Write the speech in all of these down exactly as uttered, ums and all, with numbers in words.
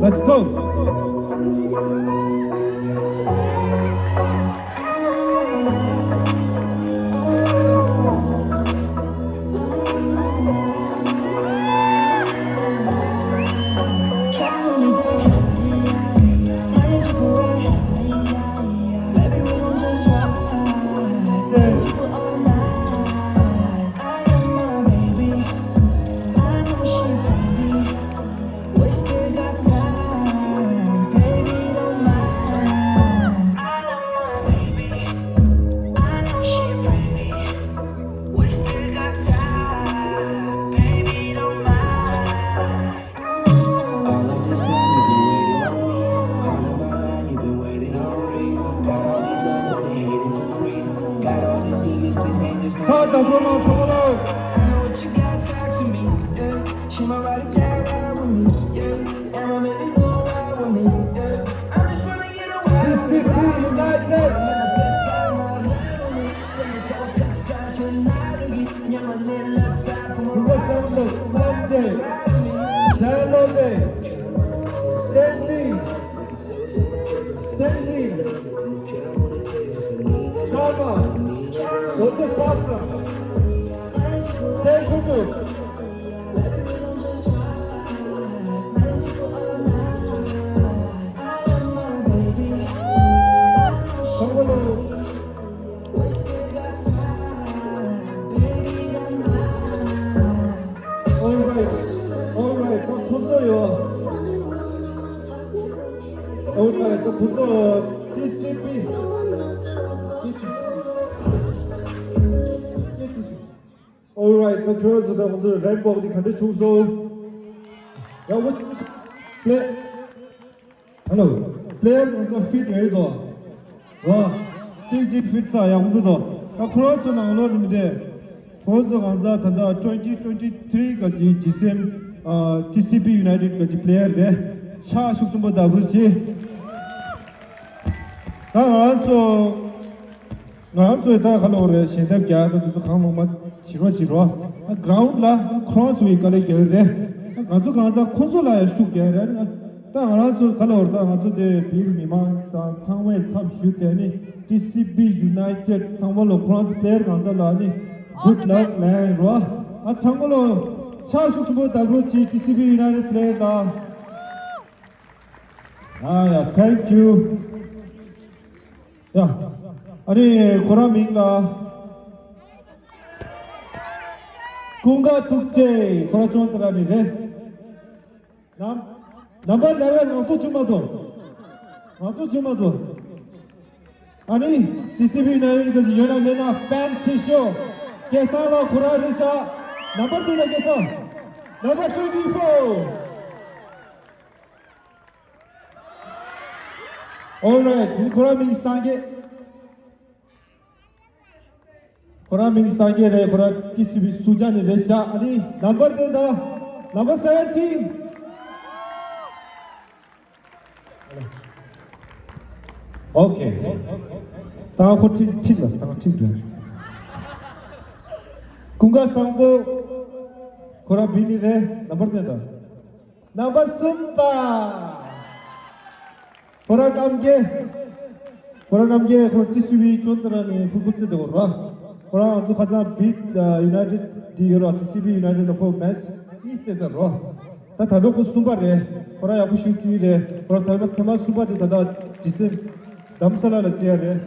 Let's go. T C P United. Sunday, Sunday, Sunday, Sunday. Standing. Standing. Come on. What the fuck? Take a look. Come on. All right, all right, ད་ཁོང་ཚོ་ཡོད། All right, ད་ཁོང་ཚོ་T C P། All right, ད་ཁྱོད་ཚོ་ད་ཁོང་ཚོ་རེམ་ཝོག་འདི་ག་འདྲ་བྱུང་སོང་། ཡ་ཝོ་ལེ། ཧེ་ལོ། པི་ལེ་ཡར་གང་ཚ་ཕིཊ་ཡོད་དོ། ཝ། གཅིག་གཅིག་ཕིཊ་ཚ་ཡག་པོ་འདུག་དོ། ད་ཁོ་རང་ཚོ་ནང་ལོགས་རིམ་བདེ། ཁོ་ཚོ་གང་ཚ་ད་ལྟ་twenty twenty-three ག་ཅིག་ཇི་སི་ཨེམ། ཨ། T C P United ག་ཅིག་པི་ལེ་ཡར་རེད། ཕྱག་ཤུགས་ཆེན་པོ་བདག་པོ་བྱེད། ད་ང་རང་ཚོ། ང་རང་ཚོས་ད་ག་ལོག་རེད་ཞལ་འདེབས་རྒྱག་ད་དུས་ཚོད་གང་མང་མང་བྱེད་རོགས་བྱེད་རོགས། ཨ་གྷ་རའུན་ཌི་ལ་ཨ་ཁོ་རང་ཚོ་ཡི་དཀའ་ལས་རྒྱག་གི་རེད། ཨ་ང་ཚོ་གང་ཟག་ཁོ་ཚོ་ལ་ཡང་ཤུགས་རྒྱག་གི་རེད། ད་ང་རང་ཚོ་ག་ལོག་རེད། ད་ང་ཚོ་དེ་བིར་མི་མང་དང་ཚང་མས་ཚབ་ཞུས་ཏེ་ནི་T C P United ཚང་མ་ལོ་ཁོ་རང་ཚོ་པི་ལེ་ཡར་གང་ཟག་ལ་ནི་All the good luck best. ལན་རོགས། ཨ་ཚང་མ་ལོ་ཕྱག་ཤུགས་ཆེན་པོ་བདག་པོ་བྱེད། T C P United པི་ལེ་ཡར་ལ། ཨ་ཡ། Thank you. ཡ། ཨ་ནི་ཁོ་རང་མིང་ལ། ཀུན་དགའ་ཐུགས་རྗེ། ཁོ་རང་ཅོན་ཏ་ར་ནི་རེད། ནམ། ནམ་བར་ལེ་ཝལ་ང་ཚོ་བྱུང་མ་ཐུབ། ང་ཚོ་བྱུང་མ་ཐུབ། ཨ་ནི་T C P United ག་ཅིག་ཡོད་ན་མེད་ན་ཕེན་ཆེ་ཤོས། སྐལ་བཟང་ལགས་ཁོ་རང་རེད་ཤག་ནམ་བར་དེ་ལ་སྐལ་བཟང་། Number twenty-four. All right. ཁོ་རང་མིང་སངས་རྒྱས། ཁོ་རང་མིང་སངས་རྒྱས་རེད། ཁོ་རང་T C P སུ་ཇཱ་ནི་རེད་ཤག་ཨ་ནི་ནམ་བར་དེ་ད་number seventeen. Okay. ད་ཁོ་ཁྲིད་ཁྲིད་ལ་ད་ཁྲིད་རེད། ཀུན་དགའ་བཟང་པོ། ཁོ་རང་བི་ནི་རེད། ནམ་བར་དེ་ད། ནམ་བར་གསུམ་པ། ཁོ་རང་རྣམ་རྒྱལ། ཁོ་རང་རྣམ་རྒྱལ་ཁོ་T C P ཅོན་ཏ་ར་ནས་ཕུར་བུ་རྩེ་དེ་གོ་ར། ཁོ་རང་ང་ཚོ་ཁ་སང་བིག་ཡུ་ནའི་ཊེཌ་དེ་ཡོད་ར། T C P United ལ་ཁོ་མེ་ཆི་གཉིས་རྩེས་ཚར་རོ། ད་ད་ལོ་ཁོ་གསུམ་པ་རེད། ཁོ་རང་ཡག་པོ་ཞིག་རྩེས་རེད། ཁོ་རང་ཐོག་མ་ཐེངས་མ་གསུམ་པ་དེ་ད་ལྟ་ཇི་སི་ཨེམ་རྡ་རམ་ས་ལ་ལ་རྩེ་ཡ་རེད།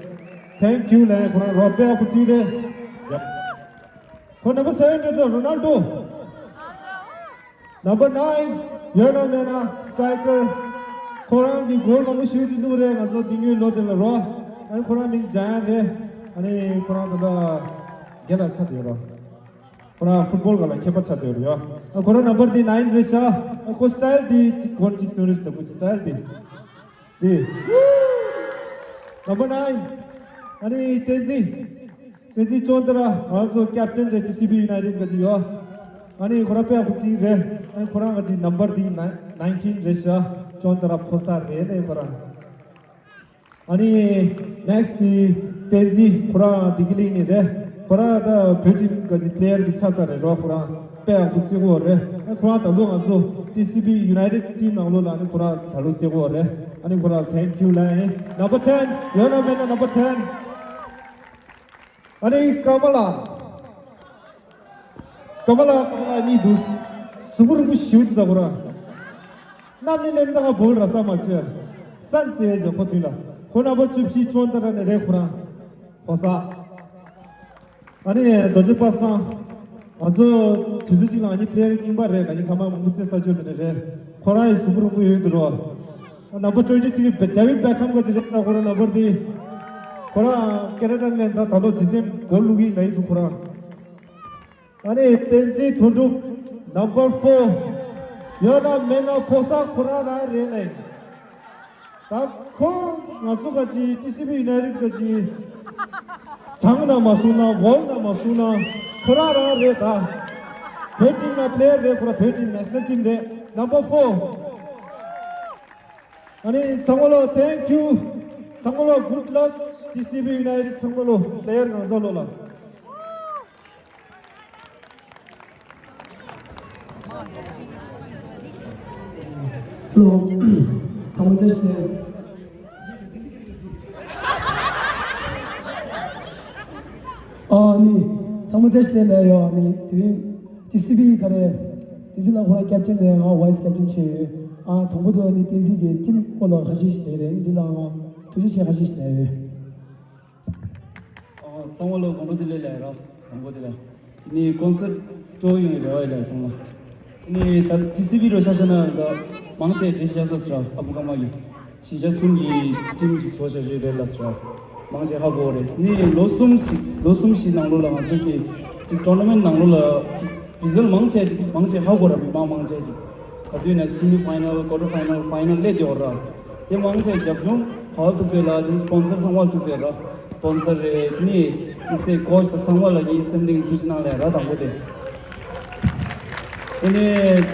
Thank you ལབ། ཁོ་རང་རོགས་པ་ཡག་པོ་རྩེས་རེད། ཡ། ཁོ་ནམ་བར་སེ་བེན་རེད་དོ། རོ་ནལ་ཌོ། Number nine ཡོད་ན་མེད་ན་སི་ཊ་རའི་ཀར། ཁོ་རང་གིས་གོལ་མང་པོ་ཞིག་ཅིག་བླུགས་རེད། ང་ཚོ་འདི་སྔོན་ལོ་དེ་ལ་རོ། ཨ་ནི་ཁོ་རང་མིང་ཇ་ཡན་རེད། ཨ་ནི་ཁོ་རང་ད་ལྟ་རྒྱལ་ལ་ཆགས་བསྡད་ཡོད་རོ། ཁོ་རང་ཕུཊ་བོལ་སྒང་ལ་མཁས་པ་ཆགས་བསྡད་ཡོད་རོ་ཡ། ཨ་ཁོ་རང་ནམ་བར་དེ་ནའིན་རེད་ཤག་ཨ་ཁོ་སི་ཊའིལ་དེ་གཅིག་གོན་གཅིག་གྱོན་རེད་ཤག་ད་ཁོ་སི་ཊའིལ་དེ། དེ། Number nine ཨ་ནི་བསྟན་འཛིན། བསྟན་འཛིན་ཅོན་ཏ་ར་ང་ཚོ་ཀེབ་ཊན་རེད། T C P United ག་ཅིག་ཡོད། ཨ་ནི་ཁོ་རང་དཔེ་ཡག་པོ་རྩེས་རེད། ཨ་ནི་ཁོ་རང་ག་ཅིག་ནམ་བར་དེ་ནའིན་ཊིན་རེད་ཤག་ཅོན་ཏ་ར་ཕོ་གསར་རེད་ནས་ཁོ་རང་། ཨ་ནི་next དེ་བསྟན་འཛིན། ཁོ་རང་བདེ་སྐྱིད་གླིང་ནས་རེད། ཁོ་རང་ད་བོད་team ག་ཅིག་player གི་ཆ་ཚང་རེད་རོ། ཁོ་རང་དཔེ་ཡག་པོ་རྩེ་གོ་རེད། ཨ་ཁོ་རང་ད་ལོ་ང་ཚོ་ཊི་སི་བི་United team ནང་ལོགས་ལ་ཨ་ནི་ཁོ་རང་ད་ལོ་རྩེ་གོ་རེད། ཨ་ནི་ཁོ་རང་thank you ལབ་ཡིན། Number ten ཡོད་ན་མེད་ན། Number ten ཨ་ནི་ཀ་མ་ལ། ཀ་མ་ལ། ཀ་མ་ལ་གཉིས་འདུག་གཟུགས་པོ་རིང་པོ་ཞེ་པོ་འདུག་ད་ཁོ་རང་། གནམ་ནས་སླེབས་ད་ག་བོལ་ར་ས་མ་ཆེ། སན་ཙེ་ཇ་ཁོ་དུས་ལ་ཁོ་རྣམ་པ་བཅུ་བཞི་ཅོན་ཏ་ར་ནས་རེད་ཁོ་རང་། ཕོ་གསར། ཨ་ནི་རྡོ་རྗེ་པ་སངས། ང་ཚོ་དུས་ཚོད་གཅིག་ལ་ཨ་ནི་player རྙིང་པ་རེད། ཨ་ནི་ཁ་མ་མང་པོ་རྩེ་ས་ཆོད་དེ་རེད། ཁོ་རང་ཡི་གཟུགས་པོ་རིང་པོ་ཡོད་དུ་རོ། Number twenty three David Beckham ག་ཅི་རེད་ད་ཁོ་རང་number དེ། ཁོ་རང་ཀེ་ན་ཌ་ནས་ད་ད་ལོ་ཌི་སེམ་གོལ་བླུག་གི་ན་ཡི་འདུག་ཁོ་རང་། ཨ་ནི་བསྟན་འཛིན་དོན་གྲུབ། Number four ཡོད་ན་མེད་ན་ཕོ་གསར་ཁོ་རང་རང་རེད་ལེ། ད་ཁོ་ང་ཚོ་ག་ཅི་ཊི་སི་བི་United ག་ཅི་བྱང་ན་མ་སོང་ན་ཝོལ་ན་མ་སོང་ན་ཁོ་རང་རང་རེད་ད། བོད་team ན་player རེད། ཁོ་རང་བོད་team national team རེད། Number four ཨ་ནི་ཚང་མ་ལོ་thank you ཚང་མ་ལོ་good luck ཊི་སི་བི་United ཚང་མ་ལོ་player གང་ཚང་ལོ་ལ། Hello ཚང་མ་བཀྲ་ཤིས་བདེ་ལེགས། ཨ་ནི་ཚང་མ་བཀྲ་ཤིས་བདེ་ལེགས་ཡོད། ཨ་ནི་དེ་རིང་ཊི་སི་བི་ག་རེ་བསྟན་འཛིན་ལགས་ཁོ་རང་captain རེད། ང་vice captain བྱས་ཡོད། ཨ་དང་པོ་དེ་ཨ་ནི་བསྟན་འཛིན་གྱི་team སྐོར་ལ་ཁ་ཤས་ཤིག་བསྡད་རེད། འདི་ལ་ང་ཐུགས་རྗེ་ཆེ་ཁ་ཤས་ཤིག་བསྡད་ཡོད། ཨ་ཚང་མ་ལ་དགོང་དྲོ་བདེ་ལེགས་ལབ་རོགས། དང་པོ་དེ་ལ་ནི་concert སྤྲོ་ཡོང་ཡོད་རེད་བ་ལ་ཚང་མ། ནི་ད་ཊི་སི་བི་རུ་ཆ་བཞག་ན་ད་མང་ཆེ་འགྲེལ་བཤད་ས་ཟེར་ར་ཨ་བུ་ཀ་མ་གི་གཞིས་ཆགས་གསུམ་གྱི་team ཅིག་བཟོ་བྱ་རྒྱུ་རེད་ལ་ཟེར་ར། མང་ཆེ་ཧ་གོ་རེད། ནི་ལོ་གསུམ་ཞིག་ལོ་གསུམ་བཞི་ནང་ལོགས་ལ་ང་ཚོ་གི་ཅིག་tournament ནང་ལོགས་ལ་ཅིག་result མང་ཆེ་ཅིག་མང་ཆེ་ཧ་གོ་ར། མི་མང་མང་ཆེ་ཅིག་ག་དུས་ན་semi final quarter final final སླེབས་ཡོད་ར། དེ་མང་ཆེ་རྒྱབ་ལྗོངས་ག་བ་ཐུག་པའི་ལ་ཅིག་sponsor ཚང་མ་ཐུག་པའི་ར། sponsor རེད། ནི་དམིགས་བསལ་coach དང་ཚང་མ་ལ་ངའི་སེམས་གཏིང་ཐུགས་རྗེ་གནང་ལས་ར་དང་པོ་དེ། དེ་ནས་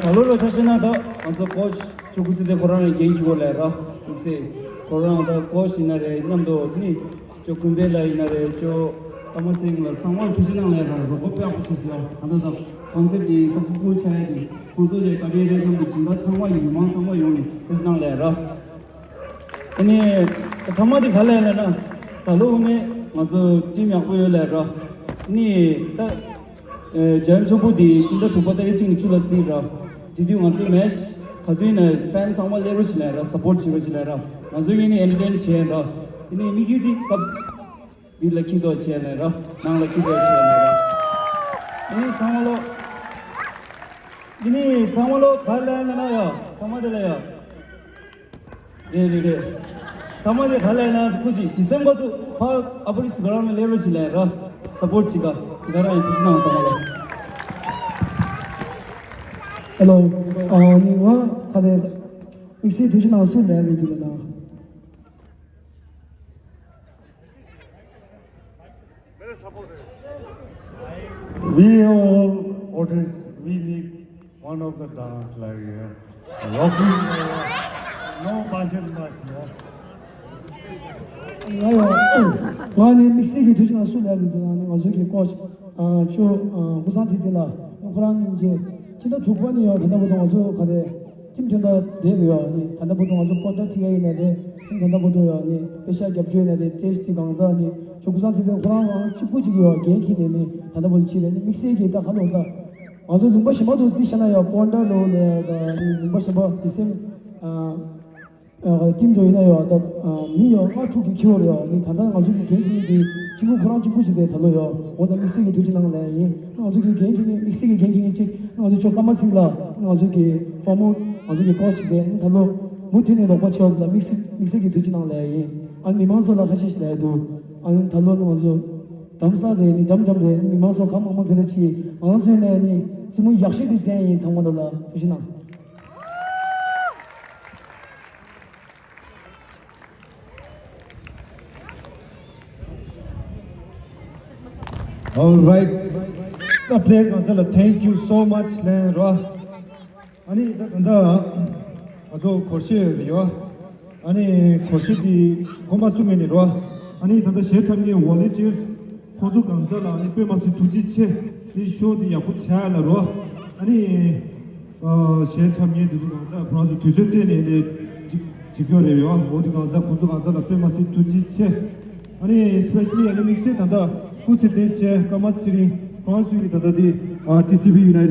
ད་ལོ་ལོ་ཆ་བཞག་ན་ད་ང་ཚོ་coach ཆུ་ཁུ་ཚེ་དེ་ཁོ་རང་ལ་འགན་འཁྱེར་བ་ལས་ར། དམིགས་བསལ་ཁོ་རང་ད་coach ཡིན་ན་རེད། མཉམ་དུ་ནི་ཅོ་ཀུན་པའི་ལ་ཡིན་ན་རེད། ཅོ་ཀ་མ་སིང་ལ་ཚང་མ་ལ་ཐུགས་རྗེ་གནང་ལས་ར། རོགས་པ་དཔེ་ཡག་པོ་བྱས་ཟེར་ཡ། ད་ལྟ་ད་concert དེ་successful ཆགས་ཡ་དེ་ཁོང་ཚོ་ཞེས་བཀའ་དྲིན་རེད། མཉམ་དུ་སྦྱིན་བདག་ཚང་མ་ཡིན། མི་མང་ཚང་མ་ཡོང་ནས་ཐུགས་རྗེ་གནང་ལས་ར། ཨ་ནི་ཐ་མ་དེ་ག་ལས་ལབ་ན་ད་ལོ་དངོས་གནས་ང་ཚོ་team ཡག་པོ་ཡོད་ལས་ར། ཨ་ནི་ད་ཨེ་འཇམ་ཕྱུག་པོ་དེ་སྤྱི་ཟླ་དྲུག་པ་ཏ་རིག་གཅིག་ནས་བཅུ་ལ་བརྩིས་ར། དེ་དུས་ང་ཚོའི་match ག་དུས་ནས་fan ཚང་མ་སླེབས་རོགས་བྱེད་ལས་ར། support བྱེད་རོགས་བྱེད་ལས་ར། ང་ཚོ་ངོས་ནས་entertain བྱས་ར། ཨ་ནི་དམིགས་ཡུལ་དེ་སྐབས་མིག་ལ་འཁྱེར་དོ་བྱས་ལས་ར། ནང་ལ་འཁྱེར་དོ་བྱས་ལས་ར། ཨ་ནི་ཚང་མ་ལོ། ཨ་ནི་ཚང་མ་ལོ་ག་ལས་ན་ན་ཡ། ཐ་མ་དེ་ལ་ཡ། རེད་རེད་རེད། ཐ་མ་དེ་ག་ལས་ན་ཁུ་ཅིག་ཇི་སེམས་ག་ཏུ་ཕ་ཨ་པོ་ལི་སི་ག་རང་ནས་ལེ་རོ་ཞིག་ལས་ར། support བྱེད་ག་དེ་ག་རང་ཡང་དུ་ཕྱི་ནང་ཚང་མ་ལ། Hello ཨ་ནི་ང་ཁ་དེ་དམིགས་བསལ་དུ་ཕྱི་ནང་སུ་ལས་རེད་འདུག་ལ་ན། We all artists, we need one of the dance like here. Rocking, no passion much, no. ང་ཡང་ང་ནི་དམིགས་བསལ་གྱི་དུས་ཆེན་ལ་སུ་ལས་རེད་འདུག་ལ་ནི་ང་ཚོ་གི་ཀོ་ཆ་ཅོ་ཀུ་སང་ཐི་ཐི་ལ་ཁོ་རང་ཉིན་བྱེད་ཕྱི་ཟླ་དྲུག་པ་ནས་ཡང་ད་ལྟ་བར་དུ་ང་ཚོ་ག་རེ། ཁྲིམས་མཐུན་ལྟར་བསྡད་དགོས་ཡོད་ནི། ད་ལྟ་བར་དུ་ང་ཚོ་སྤོན་ཊ་ཁྲིད་ཡ་ཡིན་ན་རེད། ད་ལྟ་བར་དུ་ཡོད་ནི་དཔེ་ཤག་རྒྱབ་སྐྱོར་ཡིན་ན་རེད། ཏེ་ཤི་དེ་གང་ཟག་ནི་ཅོ་ཀུ་སང་ཚེ་ཚེ་ཁོ་རང་རང་གཅིག་པུ་གཅིག་ཡོད་འགན་འཁྱེར་ནས་ནི་ད་ལྟ་བར་དུ་ཕྱིན་རེད་ནི། དམིགས་བསལ་གྱི་ད་ཁ་ལོ་ད་ང་ཚོ་ལུང་པ་གཞན་པ་དུ་རྩིས་བྱས་ན་ཡང་སྤོན་ཊ་ལོ་ལ་ད་ནི་ལུང་པ་གཞན་པ་དེ་སེམས་ཨ་ཨ་ཊིམ་འགྲོ་ཡིན་ན་ཡང་ད་ཨ་མི་ཡང་ལྔ་དྲུག་གི་ཁྱེར་ཡོད་ནི། ད་ལྟ་ང་ཚོ་གི་འགན་འཁྱེར་མཁན་དེ་གཅིག་པུ་ཁོ་རང་གཅིག་པུ་ཞིག་རེད། ད་ལོ་ཡང་འོ་ད་དམིགས་བསལ་གྱི་ཐུགས་རྗེ་གནང་ལབ་ཡིན། ང་ཚོ་གི་འགན་འཁྱེར་མཁན་དམིགས་བསལ་གྱི་འགན་འཁྱེར་མཁན་གཅིག་ང་ཚོ་ཅོ་ཀ་མ་སིང་ལ་ང་ཚོ་གི་ཕོ་མོ་ང་ཚོ་གི་ཀོ་ཆ་རེད། ད་ལོ་མུ་མཐུད་ནས་རོགས་པ་བྱེད་པ་ལ་དམིགས་བསལ་དམིགས་བསལ་གྱི་ཐུགས་རྗེ་གནང་ལབ་ཡིན། ཨ་ནི་མི་མང་ཚོ་ལ་ཁ་ཤས་ཤིག་ལབ་ཡ་འདུག་ཨ་ནི་ད་ལོ་ནི་ང་ཚོ་དམ་ས་རེད་ནི་འཇམ་འཇམ་རེད། མི་མང་ཚོ་གང་མང་མང་ཕེབས་ད་ཅི་ང་ཚོ་ནས་ནི་རྩེད་མོ་ཡག་ཤོས་དེ་རྩེད་ཡིན། ཚང་མ་ལ་ལ་ཐུགས་རྗེ་གནང་། All right. ད་པི་ལེ་ཡར་གང་ཚ་ལ་thank you so much ལན་རོ། ཨ་ནི་ད་ད་ད་ ང་ཚོ་སྒོར་གཞས་ཡོད་རེད་ཡོ། ཨ་ནི་སྒོར་གཞས་དེ་མགོ་མ་ཚུགས་ངེས་ནས་རོ། ཨ་ནི་ད་ལྟ་གཞས་འཁྲབ་མཁན་ཝོ་ལན་ཊིར་སི་ཁོང་ཚོ་གང་ཚ་ལ་ཨ་ནི་དཔེ་མ་སྲིད་ཐུགས་རྗེ་ཆེ། དེ་ཤོ་དེ་ཡག་པོ་བྱས་ལ་རོ། ཨ་ནི་གཞས་འཁྲབ་མཁན་དེ་ཚོ་གང་ཚ་ཁོ་རང་ཚོ་དུས་ཚོད་བཏོན་ནས་ནས་ཅིག་ཅིག་ཡོད་རེད་ཡོ། འོ་དེ་གང་ཚ་ཁོང་ཚོ་གང་ཚ་ལ་དཔེ་མ་སྲིད་ཐུགས་རྗེ་ཆེ། ཨ་ནི་སི་པེ་ཤ་ལི་ཨ་ནི་དམིགས་བསལ་ད་ལྟ་སྐུ་ཚེ་བརྟན་ཆེ་ཀརྨ་ཚེ་རིང་ཁོ་རང་ཚོའི་ད་ལྟ་དེ་ཊི་སི་བི་ཡུ་ནའི་ཊེཌ།